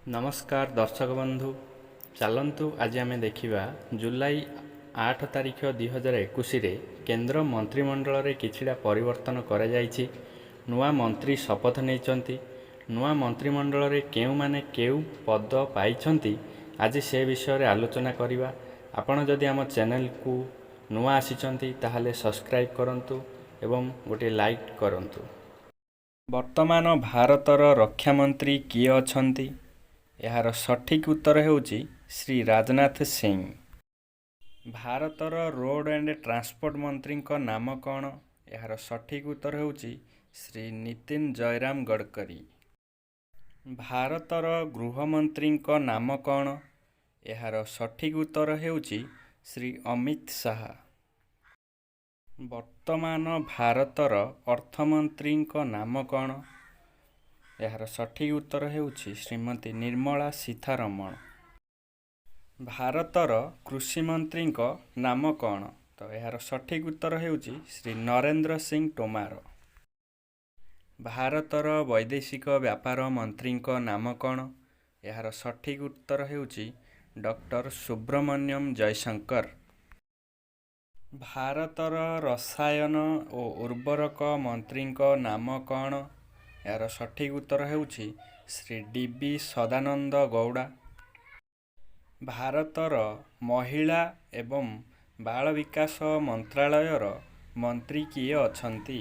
ନମସ୍କାର ଦର୍ଶକ ବନ୍ଧୁ, ଚାଲନ୍ତୁ ଆଜି ଆମେ ଦେଖିବା ଜୁଲାଇ 8 ତାରିଖ 2021ରେ କେନ୍ଦ୍ର ମନ୍ତ୍ରିମଣ୍ଡଳରେ କିଛିଟା ପରିବର୍ତ୍ତନ କରାଯାଇଛି। ନୂଆ ମନ୍ତ୍ରୀ ଶପଥ ନେଇଛନ୍ତି। ନୂଆ ମନ୍ତ୍ରିମଣ୍ଡଳରେ କେଉଁମାନେ କେଉଁ ପଦ ପାଇଛନ୍ତି, ଆଜି ସେ ବିଷୟରେ ଆଲୋଚନା କରିବା। ଆପଣ ଯଦି ଆମ ଚ୍ୟାନେଲକୁ ନୂଆ ଆସିଛନ୍ତି, ତାହେଲେ ସବସ୍କ୍ରାଇବ୍ କରନ୍ତୁ ଏବଂ ଗୋଟିଏ ଲାଇକ୍ କରନ୍ତୁ। ବର୍ତ୍ତମାନ ଭାରତର ରକ୍ଷାମନ୍ତ୍ରୀ କିଏ ଅଛନ୍ତି? ଏହାର ସଠିକ୍ ଉତ୍ତର ହେଉଛି ଶ୍ରୀ ରାଜନାଥ ସିଂ। ଭାରତର ରୋଡ୍ ଆଣ୍ଡ ଟ୍ରାନ୍ସପୋର୍ଟ ମନ୍ତ୍ରୀଙ୍କ ନାମ କ'ଣ? ଏହାର ସଠିକ୍ ଉତ୍ତର ହେଉଛି ଶ୍ରୀ ନୀତିନ ଜୟରାମ ଗଡ଼କରୀ। ଭାରତର ଗୃହମନ୍ତ୍ରୀଙ୍କ ନାମ କ'ଣ? ଏହାର ସଠିକ୍ ଉତ୍ତର ହେଉଛି ଶ୍ରୀ ଅମିତ ଶାହା। ବର୍ତ୍ତମାନ ଭାରତର ଅର୍ଥମନ୍ତ୍ରୀଙ୍କ ନାମ କ'ଣ? ଏହାର ସଠିକ୍ ଉତ୍ତର ହେଉଛି ଶ୍ରୀମତୀ ନିର୍ମଳା ସୀତାରମଣ। ଭାରତର କୃଷିମନ୍ତ୍ରୀଙ୍କ ନାମ କ'ଣ? ତ ଏହାର ସଠିକ୍ ଉତ୍ତର ହେଉଛି ଶ୍ରୀ ନରେନ୍ଦ୍ର ସିଂ ତୋମାର। ଭାରତର ବୈଦେଶିକ ବ୍ୟାପାର ମନ୍ତ୍ରୀଙ୍କ ନାମ କ'ଣ? ଏହାର ସଠିକ୍ ଉତ୍ତର ହେଉଛି ଡକ୍ଟର ସୁବ୍ରମଣ୍ୟମ ଜୟଶଙ୍କର। ଭାରତର ରସାୟନ ଓ ଉର୍ବରକ ମନ୍ତ୍ରୀଙ୍କ ନାମ କ'ଣ? ଏହାର ସଠିକ୍ ଉତ୍ତର ହେଉଛି ଶ୍ରୀ ଡି ଭି ସଦାନନ୍ଦ ଗୌଡ଼ା। ଭାରତର ମହିଳା ଏବଂ ବାଳ ବିକାଶ ମନ୍ତ୍ରାଳୟର ମନ୍ତ୍ରୀ କିଏ ଅଛନ୍ତି?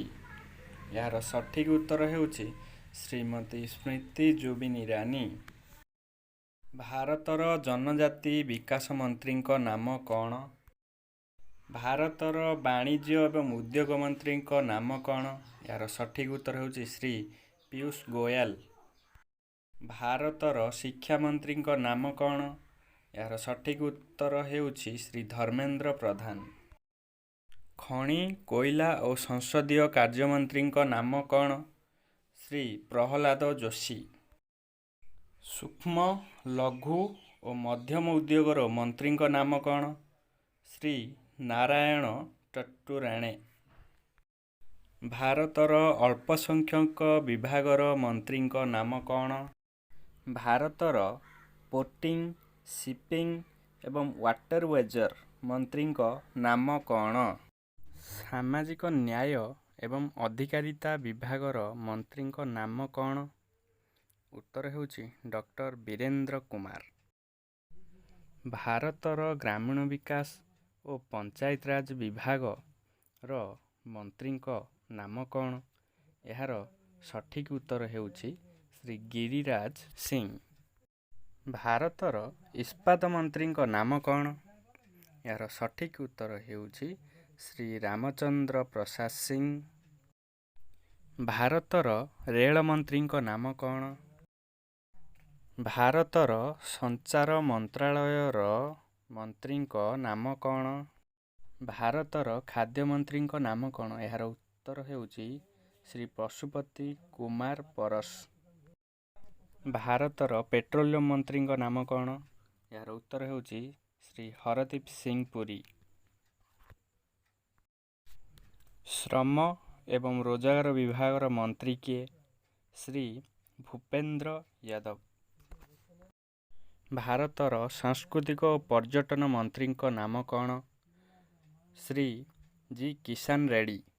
ଏହାର ସଠିକ୍ ଉତ୍ତର ହେଉଛି ଶ୍ରୀମତୀ ସ୍ମୃତି ଜୁବିନ ଇରାନୀ। ଭାରତର ଜନଜାତି ବିକାଶ ମନ୍ତ୍ରୀଙ୍କ ନାମ କ'ଣ? ଭାରତର ବାଣିଜ୍ୟ ଏବଂ ଉଦ୍ୟୋଗ ମନ୍ତ୍ରୀଙ୍କ ନାମ କ'ଣ? ଏହାର ସଠିକ୍ ଉତ୍ତର ହେଉଛି ଶ୍ରୀ ପୀୟୁଷ ଗୋୟଲ। ଭାରତର ଶିକ୍ଷା ମନ୍ତ୍ରୀଙ୍କ ନାମ କ'ଣ? ଏହାର ସଠିକ୍ ଉତ୍ତର ହେଉଛି ଶ୍ରୀ ଧର୍ମେନ୍ଦ୍ର ପ୍ରଧାନ। ଖଣି, କୋଇଲା ଓ ସଂସଦୀୟ କାର୍ଯ୍ୟମନ୍ତ୍ରୀଙ୍କ ନାମ କ'ଣ? ଶ୍ରୀ ପ୍ରହ୍ଲାଦ ଯୋଶୀ। ସୂକ୍ଷ୍ମ, ଲଘୁ ଓ ମଧ୍ୟମ ଉଦ୍ୟୋଗର ମନ୍ତ୍ରୀଙ୍କ ନାମ କ'ଣ? ଶ୍ରୀ ନାରାୟଣ ଟଟ୍ଟୁରାଣେ। ଭାରତର ଅଳ୍ପସଂଖ୍ୟକ ବିଭାଗର ମନ୍ତ୍ରୀଙ୍କ ନାମ କ'ଣ? ଭାରତର ପୋର୍ଟିଂ, ଶିପିଂ ଏବଂ ୱାଟରୱେଜର ମନ୍ତ୍ରୀଙ୍କ ନାମ କ'ଣ? ସାମାଜିକ ନ୍ୟାୟ ଏବଂ ଅଧିକାରିତା ବିଭାଗର ମନ୍ତ୍ରୀଙ୍କ ନାମ କ'ଣ? ଉତ୍ତର ହେଉଛି ଡକ୍ଟର ବୀରେନ୍ଦ୍ର କୁମାର। ଭାରତର ଗ୍ରାମୀଣ ବିକାଶ ଓ ପଞ୍ଚାୟତିରାଜ ବିଭାଗର ମନ୍ତ୍ରୀଙ୍କ ନାମ କ'ଣ? ଏହାର ସଠିକ୍ ଉତ୍ତର ହେଉଛି ଶ୍ରୀ ଗିରିରାଜ ସିଂ। ଭାରତର ଇସ୍ପାତ ମନ୍ତ୍ରୀଙ୍କ ନାମ କ'ଣ? ଏହାର ସଠିକ୍ ଉତ୍ତର ହେଉଛି ଶ୍ରୀ ରାମଚନ୍ଦ୍ର ପ୍ରସାଦ ସିଂ। ଭାରତର ରେଳ ମନ୍ତ୍ରୀଙ୍କ ନାମ କ'ଣ? ଭାରତର ସଞ୍ଚାର ମନ୍ତ୍ରାଳୟର ମନ୍ତ୍ରୀଙ୍କ ନାମ କ'ଣ? ଭାରତର ଖାଦ୍ୟ ମନ୍ତ୍ରୀଙ୍କ ନାମ କ'ଣ? ଏହାର ଉତ୍ତର ହେଉଛି ଶ୍ରୀ ପଶୁପତି କୁମାର ପରସ। ଭାରତର ପେଟ୍ରୋଲିୟମ ମନ୍ତ୍ରୀଙ୍କ ନାମ କ'ଣ? ଏହାର ଉତ୍ତର ହେଉଛି ଶ୍ରୀ ହରଦୀପ ସିଂ ପୁରୀ। ଶ୍ରମ ଏବଂ ରୋଜଗାର ବିଭାଗର ମନ୍ତ୍ରୀ କିଏ? ଶ୍ରୀ ଭୂପେନ୍ଦ୍ର ଯାଦବ। ଭାରତର ସାଂସ୍କୃତିକ ଓ ପର୍ଯ୍ୟଟନ ମନ୍ତ୍ରୀଙ୍କ ନାମ କ'ଣ? ଶ୍ରୀ ଜି କିଷାନ ରେଡ୍ଡୀ।